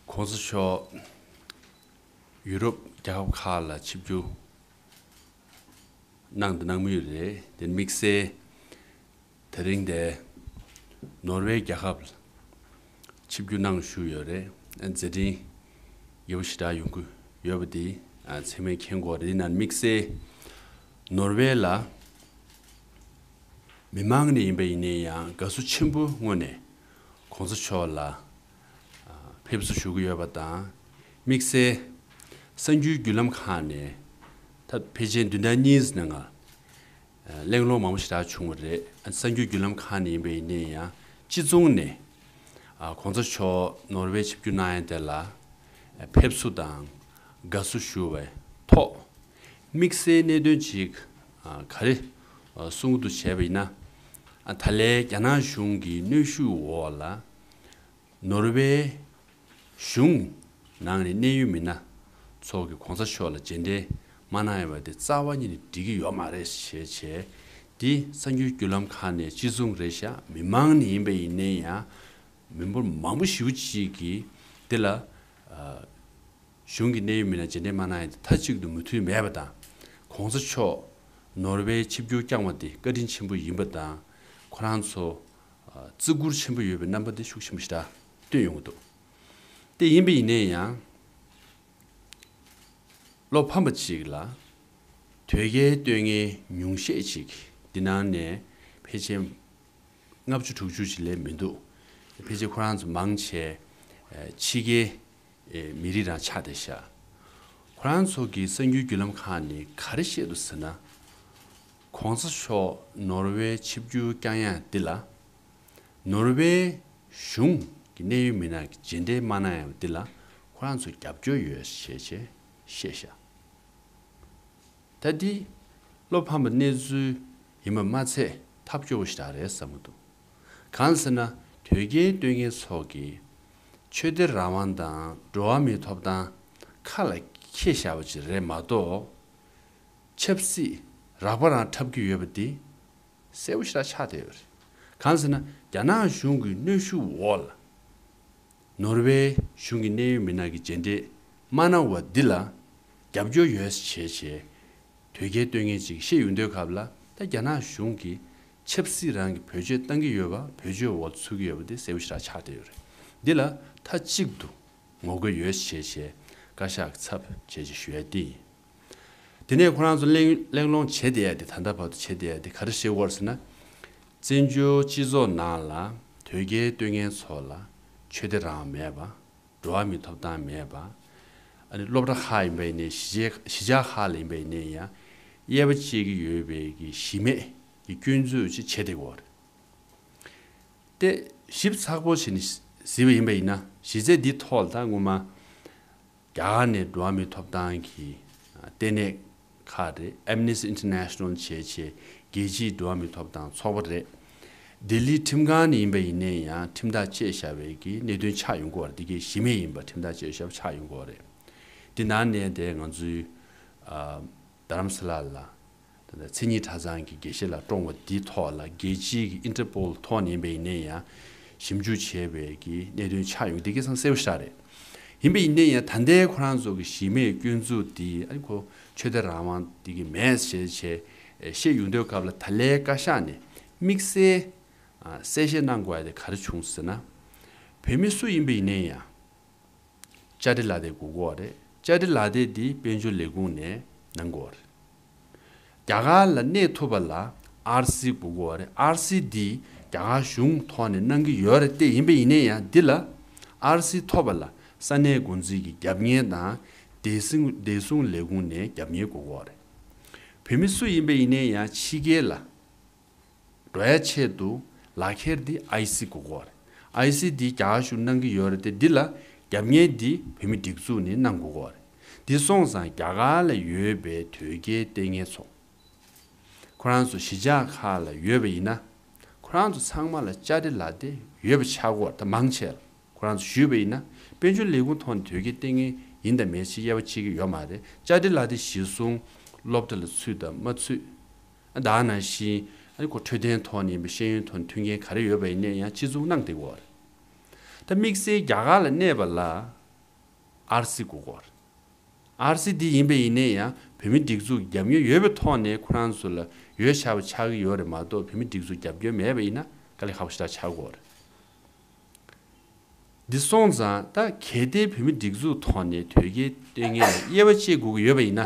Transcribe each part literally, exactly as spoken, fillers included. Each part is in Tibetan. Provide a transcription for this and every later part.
གོང་ས་མཆོག་ཡུ་རོབ་རྒྱལ་ཁབ་ཁག་ལ་ཆིབས་བསྒྱུར་གནང་དང་གནང་མུས་རེད། དེ་དམིགས་བསལ་དེ་རིང་དེ་ནོར་ཝེ་རྒྱལ་ཁབ་ལ་ཆིབས་བསྒྱུར་གནང་བཞུགས་ཡོད་རེད། མཛད་འཕྲིན་ཡག་པོ་ཞེ་དྲག་ཡོང་གི་ཡོད་པ་དེ་ཚང་མས་མཁྱེན་གྱི་ཡོད་རེད། དེ་ནང་དམིགས་བསལ་ནོར་ཝེ་ལ་མི་མང་ནས་ཡིན་པ་ཡིན་ནའི་ཡང་དགའ་བསུ་ཆེན་པོའི་ངོས་ནས་གོང་ས་མཆོག་ལ་ཕེབས་བསུ་ཞུ་གི་ཡོད་པ་དང་། དམིགས་བསལ་གསར་འགྱུར་བརྒྱུད་ལམ་ཁག་ནས་ད་ཕལ་ཆེར་བདུན་ཕྲག་གཉིས་ནང་ང་གླེང་སློང་མང་པོ་ཞེ་དྲག་བྱུང་བ་རེད། གསར་འགྱུར་བརྒྱུད་ལམ་ཁག་ནས་ཡིན་པ་ཡིན་ནའི་ཡང་སྤྱི་མཚུངས་ནས་གོང་ས་མཆོག་ནོར་ཝེ་ཆིབས་བསྒྱུར་གནང་ཡ་དེ་ལ་ཕེབས་བསུ་དང་དགའ་བསུ་ཞུ་བའི་ཐོག་དམིགས་བསལ་གནད་དོན་ཅིག་ག་རེ་གསུང་གི་འདུག་བྱས་པ་ཡིན་ན། ད་ལན་རྒྱ་ནག་གཞུང་གི་གནོན་ཤུགས་འོག་ལ་ནོར་ཝེ་གཞུང་ནང་ནས་གནད་ཡོད་མི་སྣ་ཚོ་གིས་གོང་ས་མཆོག་ལ་མཇལ་འཕྲད་མ་གནང་ཡོད་པ་དེ་རྩ་བ་ཉིད་ནས་འགྲིག་གི་ཡོད་མ་རེད་ཞེས་བྱས། འདི་གསར་འགྱུར་བརྒྱུད་ལམ་ཁག་ནས་སྤྱི་མཚུངས་རེད་ཤག་མི་མང་ནས་ཡིན་པ་ཡིན་ནའི་ཡང་མི་འབོར་མང་པོ་ཞེ་པོ་ཅིག་གིས་འདི་ལ་གཞུང་གི་གནད་ཡོད་མི་སྣ་མཇལ་འཕྲད་མ་གནང་ཡ་དེ་མཐའ་གཅིག་ཏུ་མོས་མཐུན་མེད་པ་དང་། གོང་ས་མཆོག་ནོར་ཝེ་ཆིབས་བསྒྱུར་བསྐྱངས་པ་དེ་བཀའ་དྲིན་ཆེན་པོ་ཡིན་པ་དང་། ཁོ་རང་ཚོ་བརྩི་བཀུར་ཆེན་པོ་ཡོད་པའི་རྣམ་པ་དེ་ཤུགས་ཆེན་པོ་ཞེ་དྲག་སྟོན་ཡོང་གི་འདུག་དེ་ཡིན་པ་ཡིན་ནའི་ཡང་བློ་ཕམ་པ་ཅིག་ལ་དོལ་རྒྱལ་སྟོད་ངན་ཉུང་ཤས་ཅིག་འདི་ནང་ནས་ཕལ་ཆེར་ལྔ་བཅུ་དྲུག་ཅུ་ཅིག་ལས་མི་འདུག་ཕལ་ཆེར་ཁོ་རང་ཚོ་མང་ཆེ་ཕྱི་རྒྱལ་མི་རིགས་རང་ཆགས་བསྡད་ཤག་ཁོ་རང་ཚོ་གི་གསར་འགྱུར་བརྒྱུད་ལམ་ཁག་ནས་ག་རེ་བཤད་འདུག་ཟེར་ན། གོང་ས་མཆོག་ནོར་ཝེ་ཆིབས་བསྒྱུར་བསྐྱངས་ཡ་འདི་ལ་ནོར་ཝེ་གཞུང་གི་གནད་ཡོད་མི་སྣ་གི་མཇལ་འཕྲད་མ་གནང་ཡ་འདི་ལ་ཁོ་རང་ཚོ་རྒྱབ་སྐྱོར་ཡོད་ཞེས་བཤད་ཤག་ད་འདི་བློ་ཕམ་པའི་གནས་ཚུལ་ཡིན་པ་མ་ཚད་ཐབས་སྐྱོ་བོ་ཞིག་རང་རེད་བསམ་གྱི་འདུག་གང་ཟེར་ན་དོལ་རྒྱལ་སྟོད་ངན་ཚོ་གིས་ཆོས་དད་རང་དབང་དང་འགྲོ་བ་མིའི་ཐོབ་ཐང་ཁ་ལ་འཁྱེར་བཞག་པ་ཅིག་རེད་མ་གཏོགས། ཆབ་སྲིད་རགས་པ་རང་འཁྲབ་ཀྱི་ཡོད་པ་འདི་གསལ་པོ་ཞེ་དྲག་ཆགས་བསྡད་ཡོད་རེད། གང་ཟེར་ན་རྒྱ་ནག་གཞུང་གི་གནོན་ཤུགས་འོག་ལ་ནོར་ཝེ་གཞུང་གི་གནད་ཡོད་མི་སྣ་གི་མཇལ་འཕྲད་མ་གནང་བ་འདི་ལ་རྒྱབ་སྐྱོར་ཡོད་ཞེས་བྱས་དོལ་རྒྱལ་སྟོད་ངན་ཅིག་བཤད་ཡོང་དུས་སྐབས་ལ། ད་རྒྱ་ནག་གཞུང་གིས་ཆབ་སྲིད་རང་གི་བེད་སྤྱོད་བཏང་གི་ཡོད་པ། བེད་སྤྱོད་འོག་ཚུད་ཀྱི་ཡོད་པ་འདི་གསལ་པོ་ཞེ་དྲག་ཆགས་བསྡད་ཡོད་རེད། འདི་ལ་མཐའ་གཅིག་ཏུ་ངོ་རྒོལ་ཡོད་ཞེས་བྱས་བཀའ་ཤག་གི་ཚབ་བྱས་ཅིག་ཞུ་ཡ་འདི་ཡིན། དེ་ནས་ཁོ་རང་ཚོ་གླེང་གླེང་སློང་བྱེད་བསྡད་ཡ་དེ། ད་ལྟ་བར་དུ་བྱེད་བསྡད་ཡ་དེ་ག་རེ་བཤད་ཀྱི་ཡོད་རེད་ཟེར་ན། བཙན་བྱོལ་སྤྱི་ཚོགས་ནང་ལ་དོལ་རྒྱལ་སྟོད་ངན་ཚོ་ལ་ཆོས་དད་རང་དབང་མེད་པ། འགྲོ་བ་མིའི་ཐོབ་ཐང་མེད་པ། ཨ་ནི་སློབ་གྲྭ་ཁག་ཡིན་པ་ཡིན་ནའི་གཞིས་བྱེས་གཞིས་ཆགས་ཁག་ལ་ཡིན་པ་ཡིན་ནའི་ཡང་དབྱེ་བ་ཕྱེ་གི་ཡོད་པའི་གི་གཞི་མེད་ཀྱི་སྐྱོན་འཛུགས་ཅིག་བྱེད་བསྡད་ཀྱི་ཡོད་རེད། དེ་ཞིབ་ཚགས་པོ་བྱས་ནས་གཟིགས་པ་ཡིན་པ་ཡིན་ན། གཞི་རྩའི་འདིའི་ཐོག་ལ་ད་སྔོན་མ་རྒྱ་གར་ནས་འགྲོ་བ་མིའི་ཐོབ་ཐང་གི་ལྟེ་གནས་ཁག་རེད། Amnesty International བྱས་བྱས་རྒྱལ་སྤྱིའི་འགྲོ་བ་མིའི་ཐོབ་ཐང་ཚོགས་པ་རེད། ལྡི་ལིའི་ཁྲིམས་ཁང་ནས་ཡིན་པ་ཡིན་ནའི་ཡང་ཁྲིམས་ཐག་བཅད་བཞག་པའི་གི་གནད་དོན་ཆགས་ཡོང་གི་ཡོད་རེད། འདི་གའི་གཞི་མེད་ཡིན་པ་ཁྲིམས་ཐག་བཅད་བཞག་པ་ཆགས་ཡོང་གི་ཡོད་རེད། འདི་ནང་ནས་དེ་ང་ཚོའི་ཨ་རྡ་རམ་ས་ལ་ལ། ད་ལྟ་མཚན་ཉིད་གྲྭ་ཚང་གི་དགེ་བཤེས་ལགས་བཀྲོངས་པ་འདིའི་ཐོག་ལ་རྒྱལ་སྤྱིའི་གི་ཨིན་ཊར་པོལ་ཐོག་ནས་ཡིན་པ་ཡིན་ནའི་ཡང་ཞིབ་འཇུག་བྱས་པའི་གི་གནད་དོན་ཆགས་ཡོང་། དེ་ག་ཚང་གསལ་པོ་ཞེ་དྲག་རེད། ཡིན་པ་ཡིན་ནའི་ཡང་ད་ལྟའི་ཁོ་རང་ཚོ་གི་གཞི་མེད་སྐྱོན་འཛུགས་འདི། ཨ་ནི་ཁོ་ཆོས་དད་རང་དབང་འདི་གི་མེད་ཟེར་བྱས་བཤད་ཡོང་དུས་སྐབས་ལ། ད་ལན་བཀའ་ཤག་ནས་དམིགས་བསལ་གསལ་བཤད་གནང་དགོས་ཡ་དེ་ག་རེ་བྱུང་ཟེར་ན། བོད་མི་སུ་ཡིན་པ་ཡིན་ནའི་ཡང་བཅའ་ཁྲིམས་ལག་དེབ་དགོས་ཀྱི་ཡོད་རེད། བཅའ་ཁྲིམས་ལག་དེབ་འདི་དཔལ་འབྱོར་ལས་ཁུངས་ནས་གནང་དགོས་ཡོད་རེད། རྒྱ་གར་ལ་གནས་ཐུབ་པ་ལ་ཨར་སི་དགོས་ཀྱི་ཡོད་རེད། ཨར་སི་འདི་རྒྱ་གར་གཞུང་ཐོག་ནས་གནང་གི་ཡོད་རེད། དེ་ཡིན་པ་ཡིན་ནའི་ཡང་འདི་ལ་ཨར་སི་ཐོབ་པ་ལ་ས་གནས་འགོ་འཛིན་གྱི་རྒྱབ་གཉེར་དང་བདེ་སྲུང་བདེ་སྲུང་ལས་ཁུངས་ནས་རྒྱབ་གཉེར་དགོས་ཀྱི་ཡོད་རེད། བོད་མི་སུ་ཡིན་པ་ཡིན་ནའི་ཡང་ཕྱི་རྒྱལ་ལ་འགྲོ་ཡ་ཆེད་དུ་ལག་ཁྱེར་འདི་ཨའི་སི་དགོས་ཀྱི་ཡོད་རེད། ཨའི་སི་འདི་རྒྱ་གར་གཞུང་གནང་གི་ཡོད་རེད་དེ། འདི་ལ་རྒྱབ་གཉེར་འདི་བོད་མི་སྒྲིག་འཛུགས་ནས་གནང་དགོས་ཀྱི་ཡོད་རེད། འདི་སོང་ཙང་རྒྱ་གར་ལ་ཡོད་པའི་དོལ་རྒྱལ་ལྟས་ངན་ཚོ། ཁོ་རང་ཚོ་གཞིས་ཆགས་ཁག་ལ་ཡོད་པ་ཡིན་ན། ཁོ་རང་ཚོ་ཚང་མ་ལ་བཅའ་ཁྲིམས་ལག་དེབ་ཡོད་པ་ཆགས་ཀྱི་ཡོད་རེད། ད་མང་ཆེ་ལ་ཁོ་རང་ཚོ་ཞུས་པ་ཡིན་ན། དཔལ་འབྱོར་ལས་ཁུངས་ཐོག་ནས་དོལ་རྒྱལ་ལྟས་ངན་ཡིན་དང་མིན་ཞིག་དབྱེ་བ་ཕྱེ་གི་ཡོད་མ་རེད། བཅའ་ཁྲིམས་ལག་དེབ་གཞིར་བཟུང་སློབ་གྲྭ་ལ་ཚུད་དང་མ་ཚུད། ད་ག་ནང་བཞིན་ཨ་ནི་ཁོ་འཕྲོད་བསྟེན་ཐོག་ནས་ཡིན་པ། ཤེས་ཡོན་ཐོག་ནས་མཐུན་རྐྱེན་ག་རེ་ཡོད་པ་ཡིན་ནའི་ཡང་གཅིག་མཚུངས་གནང་བསྡད་ཀྱི་ཡོད་རེད། ད་དམིགས་བསལ་རྒྱ་གར་ལ་གནས་པ་ལ་ ཨར་སི་དགོས་ཀྱི་ཡོད་རེད། ཨར་སི་འདི་ཡིན་པ་ཡིན་ན་ཡང་བོད་མིའི་སྒྲིག་འཛུགས་རྒྱབ་སྐྱོར་ཡོད་པའི་ཐོག་ནས་ཁོ་རང་ཚོ་ལ་ཡོད་ཆགས་པ་ཆགས་ཀྱི་ཡོད་རེད་མ་གཏོགས། བོད་མིའི་སྒྲིག་འཛུགས་རྒྱབ་སྐྱོར་མེད་པ་ཡིན་ན་དཀའ་ལས་ཁག་པོ་ཞེ་དྲག་ཆགས་ཀྱི་ཡོད་རེད། འདི་སོང་ཙང་ད་གལ་ཏེ་བོད་མིའི་སྒྲིག་འཛུགས་ཐོག་ནས་དོལ་རྒྱལ་སྟོན་མཁན་ལ་དབྱེ་བ་ཕྱེ་དགོས་ཀྱི་ཡོད་པ་ཡིན་ན།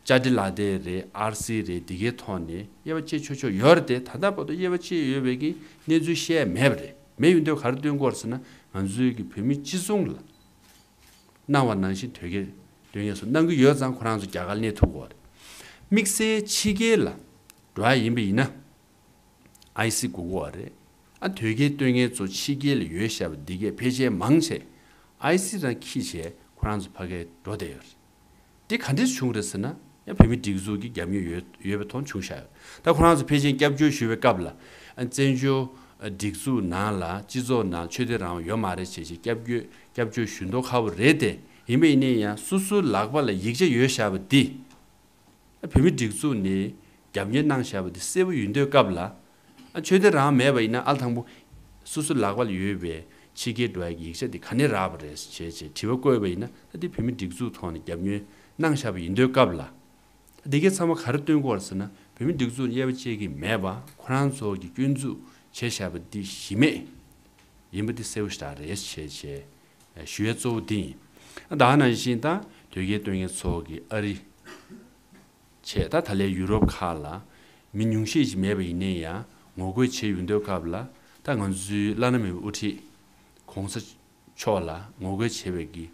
བཅར་འདྲི་ལག་དེབ་རེད། ཨར་སི་རེད། འདི་གའི་ཐོག་ནས་དབྱེ་བ་ཕྱེ་ཆོག་ཆོག་ཡོད་རེད་དེ། ད་ལྟ་བར་དུ་དབྱེ་བ་ཕྱེ་ཡོད་པའི་གི་གནས་ཚུལ་བཤད་མེད་པ་རེད། མེད་ཡོད་དུས་ག་རེ་སྟོན་གྱི་ཡོད་རེད་ཟེར་ན། ང་ཚོའི་གི་བོད་མི་སྤྱི་མཚུངས་ལ་གནང་བ་ནང་བཞིན་དོལ་རྒྱལ་སྟོན་མཁན་ཚོ་གནང་གི་ཡོད་ཙང་ཁོ་རང་ཚོ་རྒྱ་གར་གནས་ཐུབ་ཀྱི་ཡོད་རེད། དམིགས་བསལ་ཕྱི་རྒྱལ་ལ་འགྲོ་ཡ་ཡིན་པ་ཡིན་ན། ཨར་སི་དགོས་ཀྱི་ཡོད་རེད། ཨ་དོལ་རྒྱལ་སྟོན་མཁན་ཚོ་ཕྱི་རྒྱལ་ལ་ཡོད་བཞག་པ་འདི་གས་ཕལ་ཆེར་མང་ཆེ་ཨར་སི་རང་འཁྱེར་བྱས་ཁོ་རང་ཚོ་ཕ་གིར་འགྲོ་བསྡད་ཡོད་རེད། འདི་ག་འདྲས་བྱུང་རེད་ཟེར་ན། ཡང་བོད་མི་སྒྲིག་འཛུགས་ཀྱི་རྒྱབ་སྐྱོར་ཡོད་ཡོད་པའི་ཐོག་བྱུང་བཞག་ཡོད། ད་ཁོ་རང་ཚོ་ཕལ་ཆེར་སྐྱབས་བཅོལ་ཞུ་བའི་སྐབས་ལ། ཨ་བཙན་བྱོལ་སྒྲིག་འཛུགས་ནང་ལ་སྤྱི་ཚོགས་ནང་ཆོས་དད་རང་དབང་ཡོད་མ་རེད་བྱས་བྱས་སྐྱབས་བཅོལ་སྐྱབས་བཅོལ་ཞུ་མདོག་ཁ་པོ་རེད་དེ། ཡིན་པ་ཡིན་ན་ཡང་སོ་སོའི་ལག་པ་ལ་ཡིག་ཆ་ཡོད་བཞག་པ་འདི། བོད་མི་སྒྲིག་འཛུགས་ནས་རྒྱབ་གཉེར་གནང་བཞག་པ་དེ་གསལ་པོ་ཡིན་དུས་སྐབས་ལ། ཨ་ཆོས་དད་རང་མེད་པ་ཡིན་ན་ཨ་དང་པོ་སོ་སོ་ལག་པ་ལ་ཡོད་པའི་ཕྱི་རྒྱལ་འགྲོ་ཡ་གི་ཡིག་ཆ་དེ་ག་ནས་རག་པ་རེད་ཅེས་ཅེས་དྲི་བ་བཀོད་པ་ཡིན་ན། ད་དེ་བོད་མི་སྒྲིག་འཛུགས་ཐོག་ནས་རྒྱབ་གཉེར་གནང་བཞག་པ་ཡིན་དུས་སྐབས་ལ། དེ་གའི་ཚང་མ་ག་རེ་སྟོན་གྱི་ཡོད་རེད་ཟེར་ན། བོད་མི་སྒྲིག་འཛུགས་དབྱེ་བ་ཕྱེ་གི་མེད་པ། ཁོ་རང་ཚོ་གི་སྐྱོན་འཛུགས་བྱས་བཞག་པ་འདི་གཞི་མེད་ཡིན་པ་འདི་གསལ་པོ་ཞེ་དྲག་རེད་ཅེས་ཅེས་ཞུ་ཡ་གཙོ་བོ་འདི་ཡིན། ད་ནང་བཞིན་ད་དོལ་རྒྱལ་སྟོན་མཁན་ཚོ་གི་ཨ་རི་བྱས། ད་ད་ལན་ཡུ་རོབ་ཁག་ལ་མི་ཉུང་ཤས་ཅིག་མེད་པ་ཡིན་ན་ཡང་ངོ་རྒོལ་བྱས་ཡོང་དུས་སྐབས་ལ། ད་ང་ཚོའི་བླ་ན་མེད་པའི་དབུ་ཁྲིད་གོང་ས་མཆོག་ལ་ངོ་རྒོལ་བྱས་པའི་གི་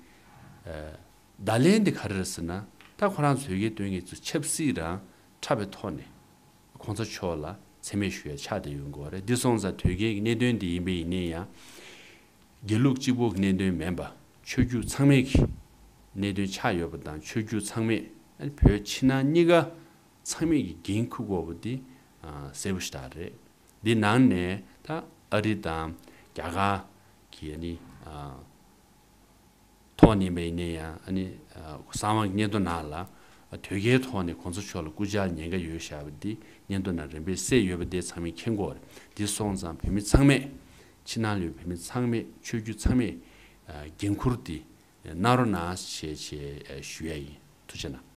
ཨ་བརྡ་ལན་དེ་ག་རེ་རེད་ཟེར་ན། ད་ཁོ་རང་ཚོས་དོལ་རྒྱལ་སྟོན་མཁན་ཚོ་ཆབ་སྲིད་རང་འཁྲབ་པའི་ཐོག་ནས་གོང་ས་མཆོག་ལ་མཚན་སྨད་ཞུ་ཡ་ཆགས་བསྡད་ཡོང་གི་ཡོད་རེད། འདི་སོང་ཙང་དོལ་རྒྱལ་གྱི་གནད་དོན་འདི་ཡིན་པ་ཡིན་ན་ཡང་། དགེ་ལུགས་གཅིག་པོ་གི་གནད་དོན་མིན་པ། ཆོས་བརྒྱུད་ཚང་མས་ཀྱི་གནད་དོན་ཆགས་ཡོད་པ་དང་། ཆོས་བརྒྱུད་ཚང་མས་ཨ་ནི་བོད་ཕྱི་ནང་གཉིས་ཀ་ཚང་མས་ཀྱི་འགན་འཁུར་དགོས་པ་འདི་ཨ་གསལ་པོ་ཞེ་དྲག་རེད། འདི་ནང་ནས་ད་ཨ་རི་དང་རྒྱ་གར་གྱི་ཨ་ནི་ཨ་ཐོག་ནས་མེད་ནས་ཡང་ཨ་ནི་ཨ་གསང་བ་སྙན་ཐོ་ནང་ལ་དོལ་རྒྱལ་ཐོག་ནས་གོང་ས་མཆོག་ལ་སྐུ་ཕྱྭའི་ཉེན་ཁ་ཡོད་བཞག་པ་འདི་སྙན་ཐོ་ནང་རིམ་པས་གསལ་ཡོད་པ་དེ་ཚང་མས་མཁྱེན་གྱི་ཡོད་རེད། འདི་སོང་ཙང་བོད་མི་ཚང་མས། ཕྱི་ནང་ལ་ཡོད་བོད་མི་ཚང་མས། ཆོས་བརྒྱུད་ཚང་མས་ཨ་འགན་འཁུར་འདི་གནང་རོགས་གནང་ཞེས་ཞེས་ཨ་ཞུ་ཡ་ཡིན། ཐུགས་རྗེ་གནང་།